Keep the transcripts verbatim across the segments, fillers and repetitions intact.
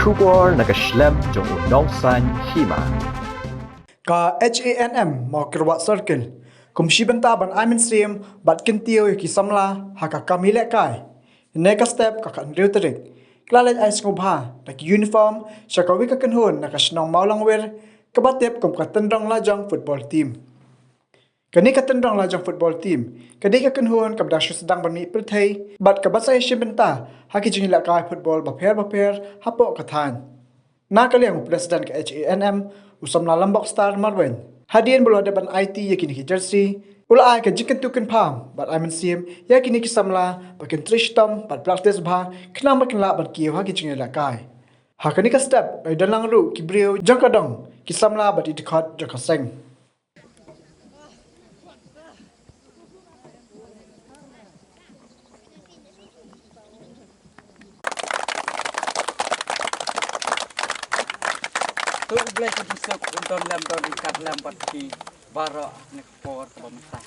Khubor na ka shlem jong u nongsan hima. Ka H A N M Mawkyrwat Circle kum shi bynta ban ai mynsiem bad kyntiew ïa ki samla ha ka kam ïalehkai. Ne ka step ka khathynriew tarik ki la leit ai sngewbha da ki uniform sha kawei ka kynhun na ka shnong Mawlangwir kaba tip kum ka Tynrong Lajong Football Team. Kane ka Tynrong Lajong Football Team ka dei ka kynhun kaba dang shu sdang ban mih pyrthei bad kaba sa ïashim bynta ha ki jingïalehkai football bapher bapher hapoh ka thaiñ. Na ka liang u President ka H A N M u samla Lambok Star Marwein, hadien ba u la dep ban aiti ïa kine ki jersey, u la ai ka jingkyntu kynpham bad ai mynsiem ïa kine ki samla ba kin trei shitom bad practice bha khnang ba kin lah ban kiew ha ki jingïalehkai. Ha kane ka step ngi don lang ruh ki briew jong ka dong, ki samla bad i dkhot jong ka seng. To U Blei ka jingsuk un don lem, don ryngkat lem bad phi baroh ha kane ka por kaba mynta.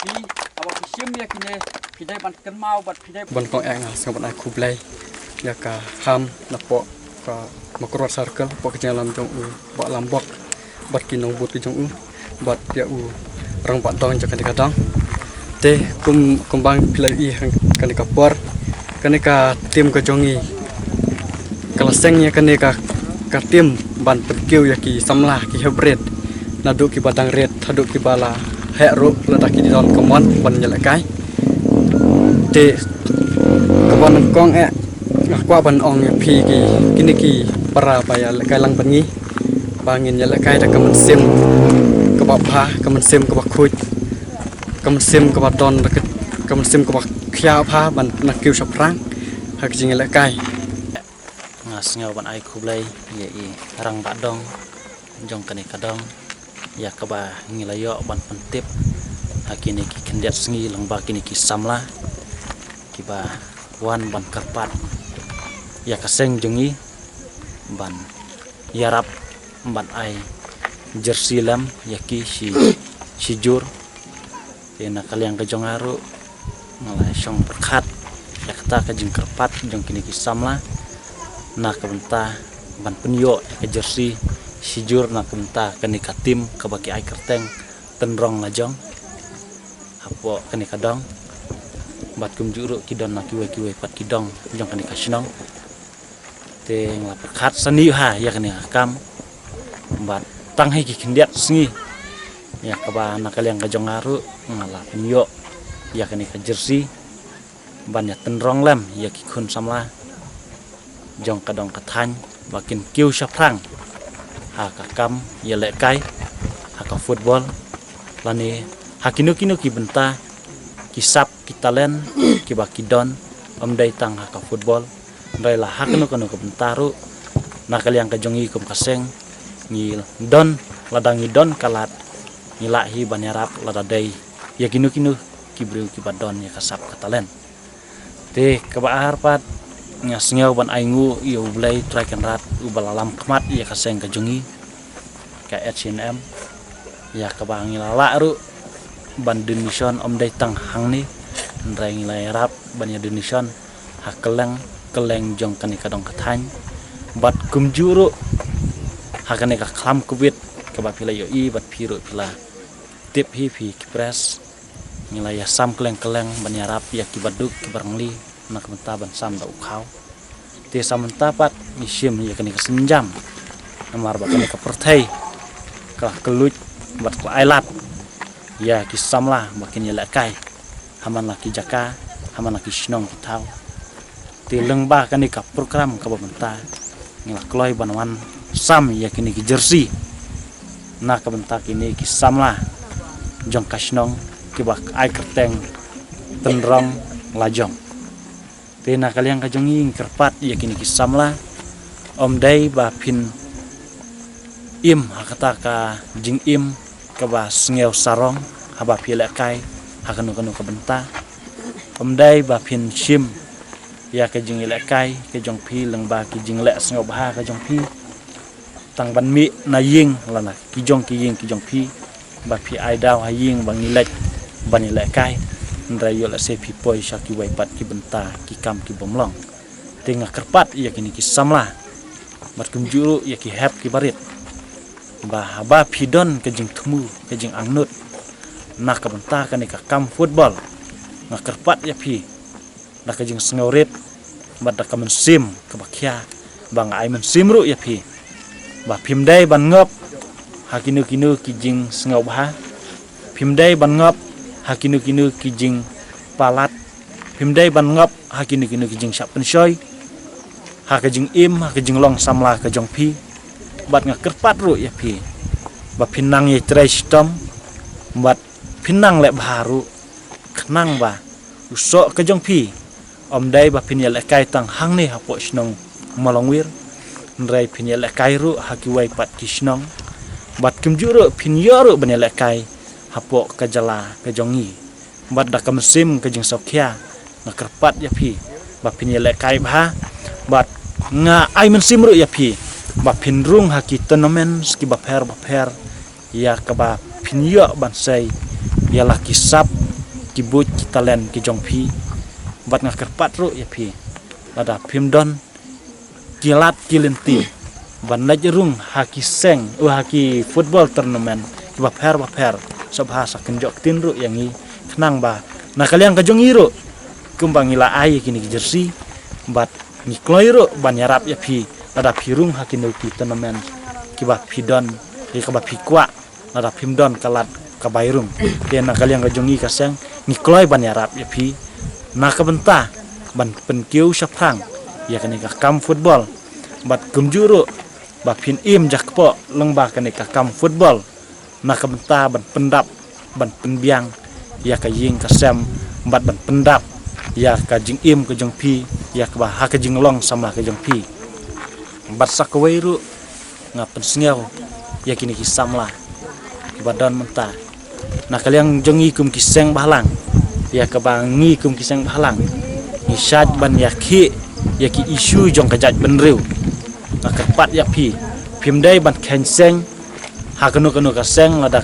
Phi, haba phi shim ïa kine, phi dei ban kynmaw bad phi dei ban kong. Nga sngewbha ban ai khublei ïa ka ham napoh ka Mawkyrwat Circle, hapoh ka jingïalam jong u Bah Lambok bad ki nongbud ki jong u bad ïa u rangbah dong jong kane ka dong. Te kum, kumba phi la ïohi ha kane ka por, kane ka team ka jong ngi ka la seng ïa kane ka, ka team ban pynkiew ïa ki samla, ki heh rit, naduh kiba dang rit haduh kiba la heh ruh, lada ki don ka mon ban ïalehkai. Te kaba nyngkong eh nga kwah ban ong ïa phi ki, kine ki para ba ïalehkai lang bad ngi, ba ngin ïalehkai da ka mynsiem kaba bha, ka mynsiem kaba khuid, ka mynsiem kaba don, ka, ka mynsiem kaba khia bha ban nang kiew shaphrang ha ka jingïalehkai. Nga sngew ban ai khublei ïa i rangbah dong jong kane ka dong, ïa kaba ngi la ïoh ban pyntip ha kine ki khyndiat sngi lyngba kine ki samla kiba wan ban kyrpad ïa ka seng jong ngi ban ïarap ban ai jersey lem ïa ki shi, shi jur. Te na ka liang ka jong nga ruh nga la shong pyrkhat ïa kata ka jingkyrpad jong kine ki samla, na ka bynta ban pynïoh ïa ka jersey shi jur na ka bynta kane ka team kaba ki ai kyrteng Tynrong Lajong hapoh kane ka dong. Bad kumjuh ruh ki don na kiwei kiwei pat ki dong jong kane ka shnong. Te nga la pyrkhat sani ha ïa kane ka kam bad tang hi ki khyndiat sngi ïa kaba na ka liang ka jong nga ruh nga la pynïoh ïa kane ka jersey ban ïa tynrong lem ïa ki khun samla jong ka dong ka thaiñ ba kin kiew shaphrang ha ka kam ïalehkai, ha ka football lane ha kino kino ki bynta ki sap ki talent kiba ki don, ym dei tang ha ka football, hynrei la ha kano kano ka bynta ruh. Na ka liang ka jong ngi kum ka seng ngi don, lada ngi don ka lad ngi lah hi ban ïarap lada dei ïa kino kino ki briew kiba don ïa ka sap ka talent. Te kaba ar pat nga sngew ban ainguh ïa U Blei Trai Kynrad uba la lam khmat ïa ka seng ka jong ngi ka H A N M, ïa kaba ngi la lah ruh ban donation, ym dei tang hangne, hynrei ngi la ïarap ban ïa donation ha kylleng kylleng jong kane ka dong ka thaiñ. Bad kumjuh ruh ha kane ka khlam covid kaba phi la ïohi bad phi ruh phi la tip hi phi ki press, ngi la ïa sam kylleng kylleng ban ïarap ïa kiba duk kiba rangli na ka bynta ban sam da u khaw. Te sa mynta pat ngi shim ïa kane ka sienjam namar ba kane ka pyrthei ka la kylluid bad ka la ailad ïa ki samla ba kin ïalehkai ha man la ki jaka, ha man la ki shnong ki thaw. Te lyngba kane ka program kaba mynta ngi la kloi ban wan sam ïa kine ki jersey na ka bynta kine ki samla jong ka shnong kiba ai kyrteng Tynrong Lajong. Te na ka liang ka jong ngi ngi kyrpad ïa kine ki samla, ym dei ba phin im ha kata ka jingim kaba sngew sarong haba phi lehkai ha kano kano ka bynta, ym dei ba phin shim ïa ka jingïalehkai ka jong phi lyngba ki jingleh sngewbha ka jong phi. Tang ban mih na ïing lane ki jong ki ïing ki jong phi, ba phi ai daw ha ïing ba ngi leit ban ïalehkai. Hynrei ïoh lehse phi poi sha kiwei pat ki bynta ki kam ki bym long. Te nga kyrpad ïa kine ki samla bad kumjuh ruh ïa ki hep ki barit, ba haba phi don ka jingthmu, ka jingangnud na ka bynta kane ka kam football, nga kyrpad ïa phi da ka jingsngewrit bad da ka mynsiem kaba khia, ba nga ai mynsiem ruh ïa phi ba phim dei ban ngop ha kino kino ki jingsngewbha, phim dei ban ngop ha kino kino ki jingpalat, phim dei ban ngop ha kino kino ki jingshah pynshoi ha ka jingim, ha ka jinglong samla ka jong phi. Bad nga kyrpad ruh ïa phi ba phin nang ïatrei shitom bad phin nang leh bha ruh, khnang ba u soh ka jong phi ym dei ba phin ïalehkai tang hangne hapoh shnong Mawlangwir, hynrei phin ïalehkai ruh ha kiwei pat ki shnong, bad kumjuh ruh phin ïoh ruh ban ïalehkai hapoh ka jylla ka jong ngi. Bad da ka mynsiem ka jingsngewkhia, nga kyrpad ïa phi ba phin ïalehkai bha, bad nga ai mynsiem ruh ïa phi ba phin rung ha ki tournaments kiba pher bapher, ïa kaba phin ïoh ban sei ïa la ki sap, ki buit, ki talent ki jong phi. Bad nga kyrpad ruh ïa phi, lada phim don ki lad ki lynti ban leit rung ha ki seng, u ha ki football tournament kiba pher bapher, sngewbha sa kynjoh ktien ruh ïa ngi, khnang ba na ka liang ka jong ngi ruh, kumba ngi la ai ïa kine ki jersey, bad ngi kloi ruh ban ïarap ïa phi lada phi rung ha kino ki tournament kiba phi don, ïa kaba phi kwah, lada phim don ka lad ka bai rung. Te na ka liang ka jong ngi ka seng, ngi kloi ban ïarap ïa phi na ka bynta ban pynkiew shaphrang ïa kane ka kam football, bad kumjuh ruh ba phin im jakpoh lyngba kane ka kam football na ka bynta ban pyndap, ban pynbiang ïa ka ïing ka sem, bad ban pyndap ïa ka jingim ka jong phi, ïa kaba ha ka jinglong samla ka jong phi. Bad sa kawei ruh, nga pynsngew ïa kine ki samla kiba don mynta. Na ka liang jong ngi kum ki seng bhalang, ïa kaba ngi kum ki seng bhalang ngi shait ban ïakhih ïa ki issue jong ka jaitbynriew. Nga kyrpad ïa phi, phim dei ban kheiñ seng ha kano kano ka seng, lada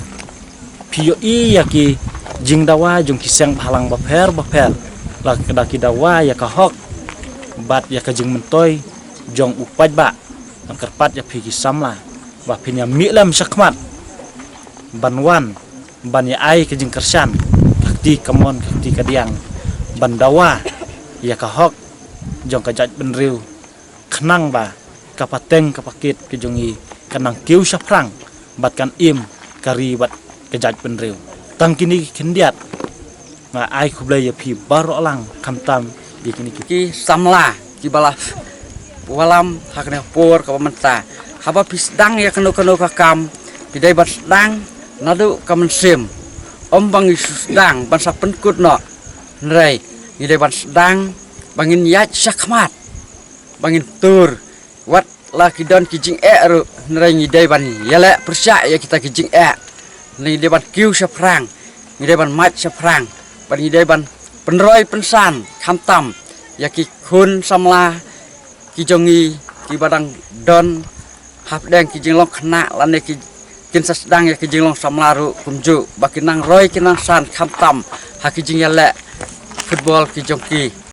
phi ïohi ïa ki jingdawa jong ki seng bhalang bapher bapher, lada ki dawa ïa ka hok bad ïa ka jingmyntoi jong u paidbah. Nga kyrpad ïa phi ki samla ba phin ïa mih lem shakhmat ban wan ban ïa ai ka jingkyrshan ka kti kamon ka kti kadiang, ban dawa ïa ka hok jong ka jaitbynriew, khnang ba ka pateng ka pakit ka jong ngi kan nang kiew shaphrang bad kan im ka ri bad ka jaitbynriew. Tang kine ki khyndiat, nga ai khublei ïa phi baroh lang, khamtam ïa kine ki, ki samla kiba la wallam ha kane ka por kaba mynta. Haba phi sdang ïa kano kano ka kam, phi dei ban sdang naduh ka mynsiem, ym ba ngi shu sdang ban sa pynkut noh, hynrei ngi dei ban sdang ba ngin ïaid shakhmat, ba ngin tur, wat la ki don ki jingeh ruh, hynrei ngi dei ban ïaleh pyrshah ïa kita ki jingeh. Ngi dei ban kiew shaphrang, ngi dei ban mad shaphrang, bad ngi dei ban pynroi pynsan khamtam ïa ki khun samla ki jong ngi kiba dang don hapdeng ki jinglong khynnah lane ki, kin sa sdang ïa ki jinglong samla ruh kumjuh, ba kin nang roi kin nang san khamtam ha ki jingïaleh football ki jong ki.